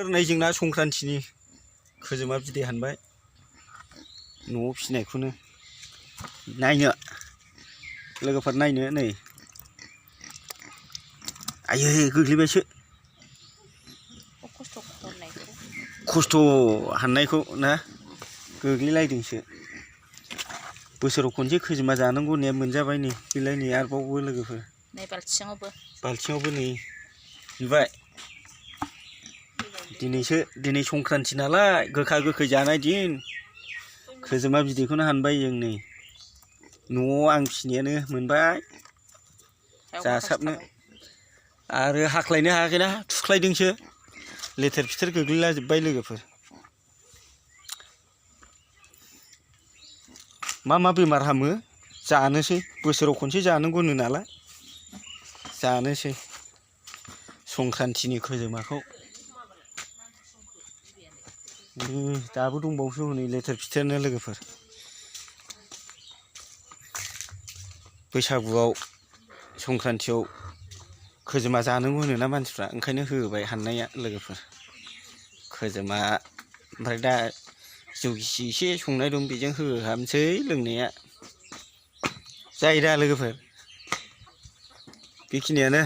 नै जोंना संक्रान्तिनि खोजोमा बिदै हानबाय न'आव फिसिनायखौनो नायनो लोगोफोर नायनो नै आयै गोग्लैबायसो खस्थ' हाननायखौ ना गोग्लैलायदोंसो बोसोराव खनसे खोजोमा जानांगौ होननाया मोनजाबाय नै बेलाय नै आरोबावबो लोगोफोर नै बाल्थिङावबो नै नुबाय दिनै संक्रान्ति नालाय गोखा गोखै जानाय दिन खोजोमा बिदैखौनो हानबाय जों नै न'आव आं फिसिनायानो मोनबाय जासाबनो आरो हाख्लायनो हायाखैना थुख्लायदोंसो लेथेर फिथेर गोग्लैलाजोब्बाय लोगोफोर मा बेमार हामो जानोसै बोसोराव खनसे जानांगौ होनो नालाय जानोसै संक्रान्तिनि खोजोमाखौ दाबो दंबावोसो हनै लेथेर फिथेरनो लोगोफोर बैसागुआव संक्रान्तियाव खोजोमा जानांगौ होनोना मानसिफ्रा ओंखायनो होबाय हाननाया लोगोफोर खोजोमा ओमफ्राय दा जौ गिसि एसे संनाय दं बेजों होहाबनोसै लोंनाया जायो दा लोगोफोर बेखिनियानो